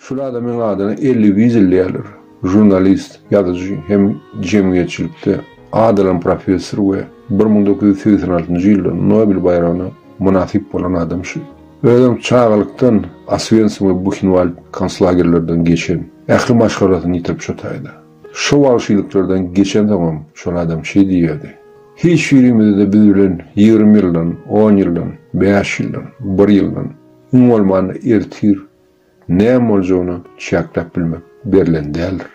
Şul adamyň adyna Elli Wizel diýýärler. Žurnalist, ýazyjy hem jemgyýetçilikde at alan professor we 1986-njy ýylda Nobel baýragyna mynasyp bolan adam şu. Özem çagalykdan Oswensim we Buhenwald konslagerlerden geçen, ähli maşgalasyny ýitirip şo taýda. Şo wagşylyklardan geçensoňam şol adam şeý diýýärdi, Hiç birimize-de biz bilen 20 ýyldan, on ýyldan, bäş ýyldan, bir ýyldan, iň bolmanda ertir näme boljagyny çäkläp bilmek berlen däldir.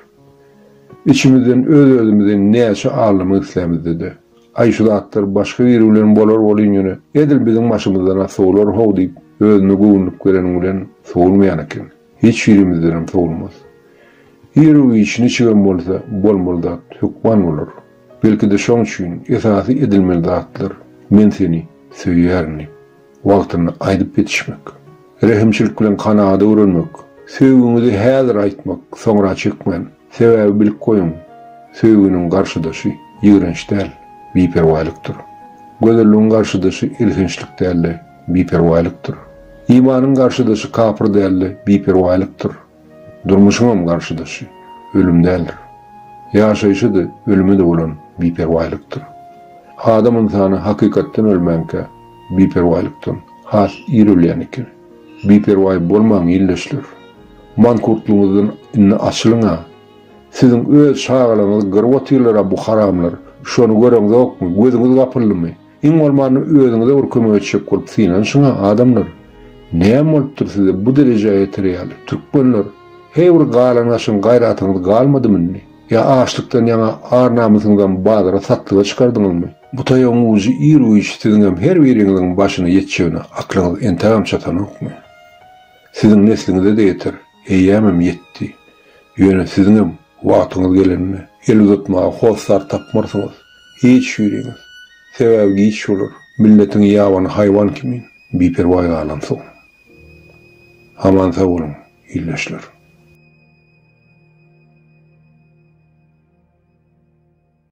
Içimizden öz-özümizi näçe aldamak islämizde-de, Aý şu zatlar başga biri bilen bolar welin ýöne edil biziň başymyzdan-a sowlar how diýip özüne göwünlik bereniň bilen sowulmaýan eken. Hiç birimizdenem sowulmaz. Iru-giç niçigem bolsa bolmaly zat hökman bolar. Belki-de şoň üçin esasy edilmeli zatlar men seni söýýärin diýip wagtynda aýdyp ýetişmek. Rehimçilik bilen kanagat öwrenmek. Söýgüňizi häzir aýtmak, soňra çekmän. Sebäbi bilip goýuň, söýginiň garşydaşy ýigrenç däl, biperwaýlykdyr. Gözelligiň garşydaşy elhençlik däl-de, biperwaýlykdyr. Imanyň garşydaşy kapyr däl-de, biperwaýlykdyr. Durmuşyňam garşydaşy ölüm däldir. Ýaşaýşa-da, ölüme-de bolan biperwaýlykdyr. Adam ynsany hakykatdan ölmänkä, biperwaýlykdan has ir ölýän eken. Biperwaý bolmaň ildeşler. Mankurtlygyňyzdan indi açylyň-a. Siziň öz çagalaryňyzy gyryp otyrlar-a bu haramlar. Şony göreňzokmy? Gözüňiz gapyldymy? Iň bolmanda özüňize bir kömek etjek bolup synanyşyň-a, adamlar! Näme bolupdyr size bu derejä ýeter ýaly? Türkmenler! Heý bir galan aşyň gaýratyňyz galmadymy indi? Ýa açlykdan ýaňa ar-namysyňyzam bazara satlyga çykardyňyzmy? Bu taýagyň ujy ir-güýç siziňem her biriňiziň başyna ýetjegine aklyňyz entägem çatanokmy? Siziň nesliňize-de ýeter, eýýämem ýetdi. Ýöne siziňem wagtyňyz gelende el uzatmaga hossar tapmarsyňyz. Hiç biriňiz. Sebäbi giç bolar. Milletiň ýabany haýwan kimin biperwaý galansoň. Aman sag boluň, ildeşler.